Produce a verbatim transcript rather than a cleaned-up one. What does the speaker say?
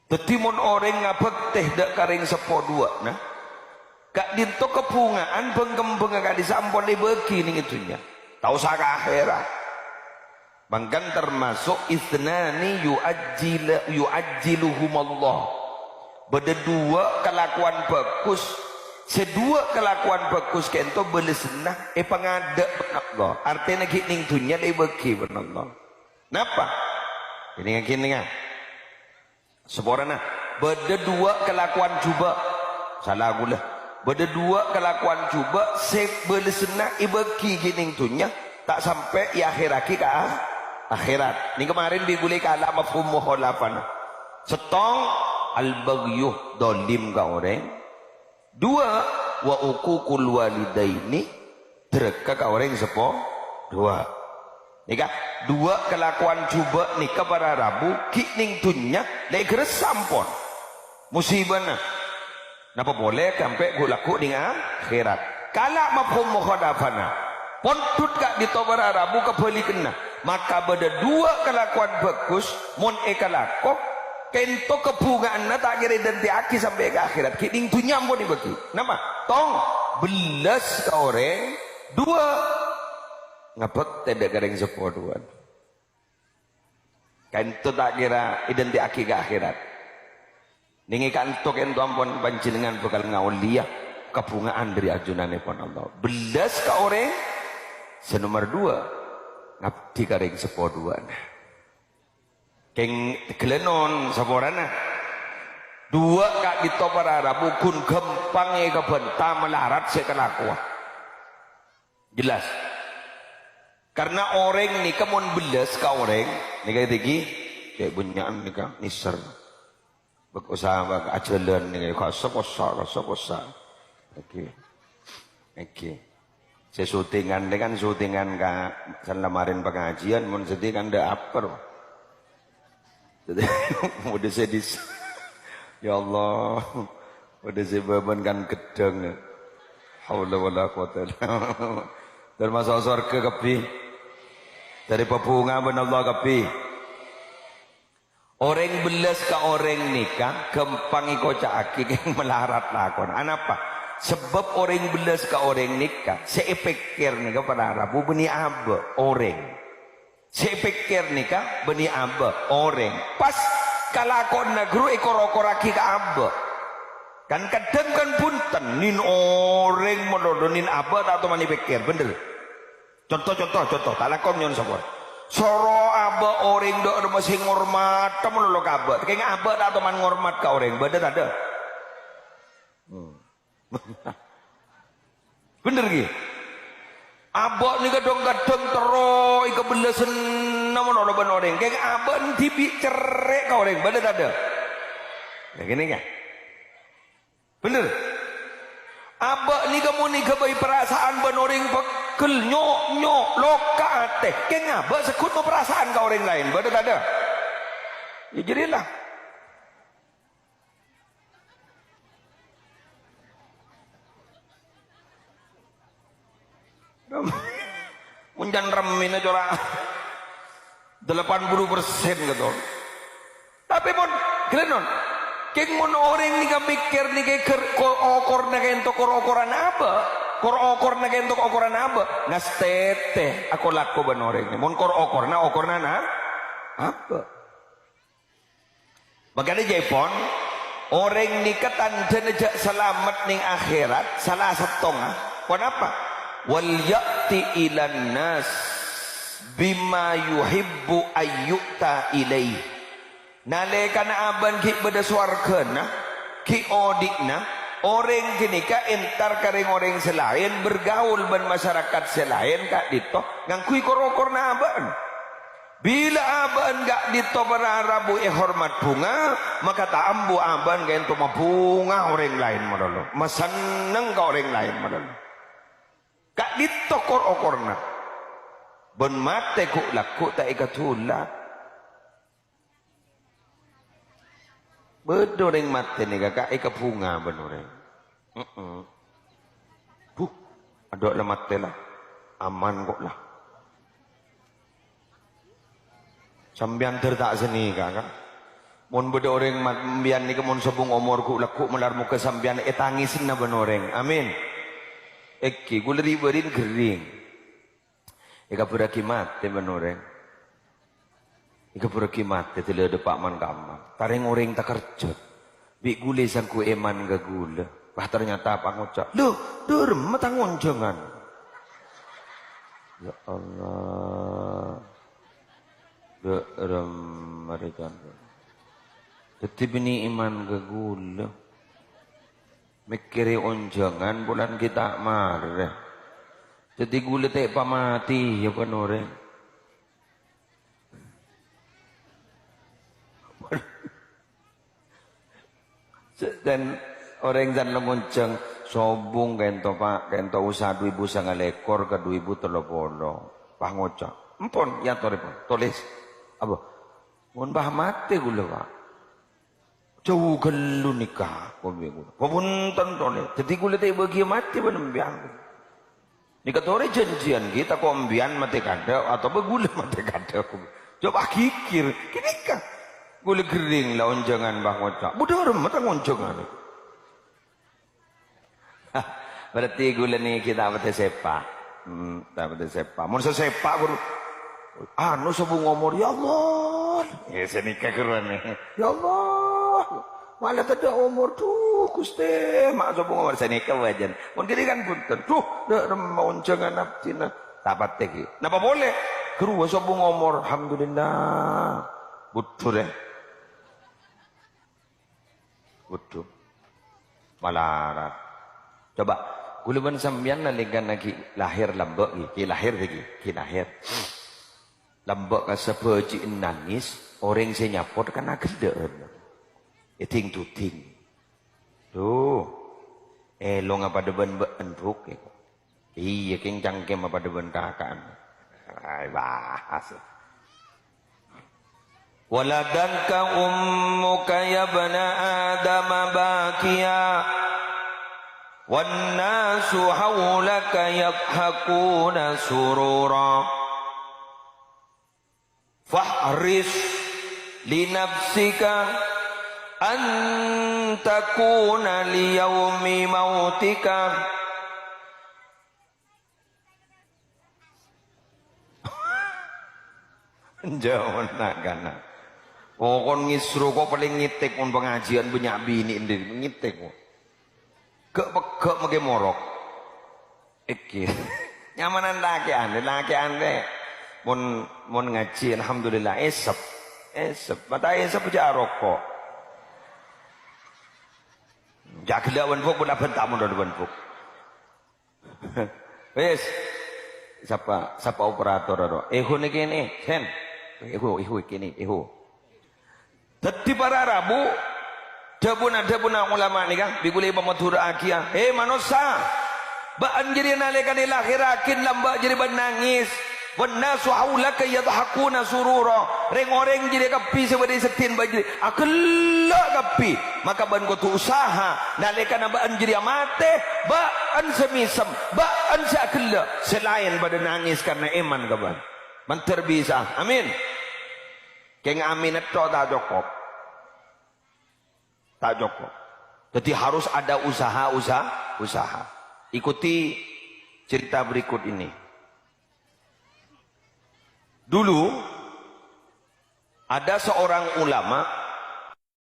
Dhâddhi mon orèng ngabhâktè dâ' ka rèng seppo duwâ'na, ka'dinto kabhunga'an bâng-kembhângnga ka'dissa' ampon èbâghi neng è dhunnya. Ta' osa ka akhèrat. Mangkana tamaso' isnani yu'ajjila-, yu'ajjiluhumallah. Bâdâ duwâ' kalakowan bhâghus, sè duwâ' kalakowan bhâghus ka'dinto bâlessanna èpangadâ' bân Allah. Artèna ghi' neng dhunnya la èbâghi bân Allah. Napa? Kènèngnga, kènèngnga. Saporana, bâdâ duwâ' kalakowan jhubâ'. Sala ghulâ. Bâdâ duwâ' kalakowan jhubâ' sè bâlessanna èbâghi ghi' neng dhunnya, ta' sampè' èakhèrraghi ka a-, akhèrat. Nèng kamarèn bi' ghulâ èkala' mafhum mukhalafana. Sèttong, al-baghyu, dholim ka orèng. Duwâ', wa uququl walidaini, dhârâka ka orèng seppo duwâ'. Nèka, duwâ' kalakowan jhubâ' nèka para rabu ghi' neng dhunnya la èghâressa ampon. Musibana. Napa polè sampè' ghu'-lagghu' neng akhèrat. Kala' mafhum mukhalafana. Pondhut ka'dinto para rabu kabhâlighânna. Maka bâdâ duwâ' kalakowan bhâghus, mon èkalako, ka'dinto kabhunga'anna ta' kèra èdhântè'aghi sampè' ka akhèrat. Ghi' neng dhunnya ampon èbâghi. Napa? Tong, bellâs ka orèng, duwâ', ngabhâktè dâ' ka rèng seppo duwâ'na. Ka'dinto ta' kèra èdhântè'aghi ka akhèrat. Nèng è ka'dinto ka'dinto ampon panjhennengngan bhâkal ngaollèya kabhunga'an dâri ajunanèpon Allah. Bellâs ka orèng, sè nomer duwâ', ngabdi ka rèng seppo duwâ'na. Kèng ghellânon saporana. Duwâ' ka'dinto para rabu ghun ghâmpang èkabânta malarat sè èkalakowa. Jelas. Karna orèng nèka mon bellâs ka orèng, nèka èdhigi, cè' bânnya'an nèka nèser. Bâk usaha bâk ajhâlân nèka, kasa-kasa, kasa-kasa. Oke. Oke. Sè syutingan nèka kan syutingan ka, sè lamarèn pangajiân, mon sedhi kan dâ' apa, rowa. Jadi, modus sè dis-, ya Allah, modus sè bâbân kan ghedhâng. Haula wala quwata illa billah. Tamaso' sowarghâ kabbhi. Dâri pabhunga bân Allah kabbhi. Orèng bellâs ka orèng nèka ghâmpang èkoca'aghi kèng malarat lakona. Anapa? Sabâb orèng bellâs ka orèng nèka, sè èpèkkèr nèka para rabu bânnè abâ', orèng. Sè èpèkkèr nèka bânnè abâ', orèng. Pas kalakowanna ghâru èkor-okorraghi ka abâ'. Kan kadhâng kan bhunten, nèn orèng malolo nèn abâ' ta' toman èpèkkèr, bhender? Conto, conto, conto, ta' langkong nyo'on sapora. Soro abâ' orèng dâ' remma sè ngormat malolo ka abâ', kèng abâ' ta' toman ngormat ka orèng, bâdâ tadâ'? Hmm. Bhender, ghi? Abâ' nèka dhâng-kadhâng terro èkabellâsânna malolo bân orèng. Kèng abâ' dhibi' cerrè' ka orèng, bâdâ tadâ'? Yâ, kènè, yâ. Bhender. Abâ' nèka mon èghâbây parasaan bân orèng pegghel, nyo'-nyo', loka atè. Kèng abâ' segghut maparasaan ka orèng laèn, bâdâ tadâ'? Yâ, jârèya la. Mon can remmèna cora' delapan puluh persen gitu. Tapè mon, ghellânon, kèng mon orèng nèka mèkkèr nèka ghâr-, ko-, okorna ka'dinto kor-okoran abâ', kor-okorna ka'dinto okoran abâ', ngastètè ako-lako bân orèng. Mon kor-okorna, okorna na-, abâ'. Mangkana jâèpon, orèng nèka tandhâna jâ' salamet neng akhèrat, sala sèttonga. Ponapa? "Wal ya'ti ilan nas bima yuhibbu ayyu'ta ilaih." Nalèkana abâ'na ghi' bâdâ sowarghâna, ghi' odi'na, orèng ghânèka entar ka rèng-orèng sè laèn, bergaul bân masyarakat sè laèn ka'dinto, ngangghuy kor-okorna abâ'na. Bilâ abâ'na ka'dinto para rabu èhormat bhunga, maka ta' ambu abâ'na ka'dinto mabhunga orèng laèn malolo, masenneng ka orèng laèn malolo. Ka'dinto kor-okorna. Bân matè ghu'-lagghu' ta' èkadhula. Bâdâ orèng matè nèka, Ka', èkabhunga bân orèng. Heeh. Buh, adâ' la matè la. Aman ko' la. Sampèyan dâr ta' sanèka, Ka'. Mon bâdâ orèng ma-, sampèyan nèka mon sobung omor ghu'-lagghu' malar moghâ sampèyan ètangèsana bân orèng. Amin. Èngghi, ghulâ ri'-bâri'na ghering. Èkabhârraghi matè bân orèng. Èkabhârraghi matè dâlâ dâpa' man-kamman. Ta' rèng-orèng takerjhât. Bi' ghulâ sangghu èman ka ghulâ. Wah, ternyata pangoca', "Lho, dâremma tang onjhângan." Ya Allah. Dâ' remma rè, Cong. Dhâddhi binè' èman ka ghulâ. Mèkkèrè onjhângan polana ghi' ta' marè. Dhâddhi ghulâ ta' èpamatè, ya, bân orèng. Sè-, dan orèng san la ngonjhâng, sobung ka'ento, Pa', ka'ento usaha du èbu sanga lèkor ka du èbu tello polo. Pas ngoca', "Empon, èyatorè, pon. Tolès." Apa? "Mon pas matè ghulâ, Pa'." "Jhâu ghâllu nèka," kobâ ghulâ. "Bhunten, tolè." Dhâddhi ghulâ ta' èbâgiyâ matè bân sampèyan. Nèka torè jhânjhiyân ghi, tako' sampèyan matè kaadâ', otabâ ghulâ matè kaadâ'. Coba ghighir, ghânèka. Ghulâ ghering la onjhângan pas ngoca', "Bu, dâremma tang onjhângan." Berarti ghulâ nèka ta' patè sèpa'. Hmm, ta' patè sèpa'. Mon sè sèpa', ghuru, anu, sobung omor, "Ya Allah." Ya, sè nèka ghuru anè. "Ya Allah. Mala tadâ' omor, dhu, Ghustè, ma' sobung omor." Sè nèka bhâjâng. Mon ghânèka kan bhunten. "Dhu, dâ' remma onjhângan abdhina." Ta' patè ghi. Napa polè? Ghuru sobung omor. Alhamdulillah. Budhu rè. Budhu. Malarat. Coba, ghulâ bân sampèyan nalèkana ghi' lahèr lambâ' ghi, ghi' lahèr ghi, ghi' lahèr. Lambâ' ka sabâji'na nangès, orèng sè nyapot kan aghellâ'ân. Èding-duding. Dhu, èlonga padâ bân bâ'en, Bu', ya. Iyâ, kèng cangkem padâ bân kaka'en. Ai, bahas. "Waladatka ummuka yabna Adama bakiya, wan nasu haulaka yadhakuna surura." Fahris li nafsika an takuna li yaumi mautika. Jawab na'-kana'. Pokon ngisru ko' palèng ngètèk mon pangajiyân bânnya' binè' èndhi ngètèk ko'. Gâ' pegghâ' makè morok. Èngghi. Nyamanan lakè'an, lakè'an rè. Mon, mon ngajhi, alhamdulillah, èsep. Èsep. Mata èsep jhâ' aroko'. Jhâ' ghellâ' bân Bu', bân abân tamono bân Bu'. Wis. Sapa, sapa operator ro? Ehu nèkè nè, Sen. Ehu, ehu kènè, ehu. Dhâddhi para rabu, dhâbuna-dhâbuna ulama nèka, bi' ghulâ èpamadhurâ'âghiyâ, "He manossa, bâ'en jârèya nalèkana èlahèrraghi lambâ' jârèya bâ'en nangès. Wan nasu haulaka yadhakuna surura." Rèng-orèng jârèya kabbhi sè bâdâ è seddhina bâ'en jârèya aghellâ' kabbhi. Maka bâ'en kodhu usaha, nalèkana bâ'en jârèya matè, bâ'en sè mèsem, bâ'en sè aghellâ', sè laèn padâ nangès karna èman ka bâ'en. Mandhâr bisa. Amin. Kèng amin ètto ta' cokop. Ta' cokop. Jadi harus ada usaha-usaha, usaha. Ikuti cerita berikut ini. Dulu, ada seorang ulama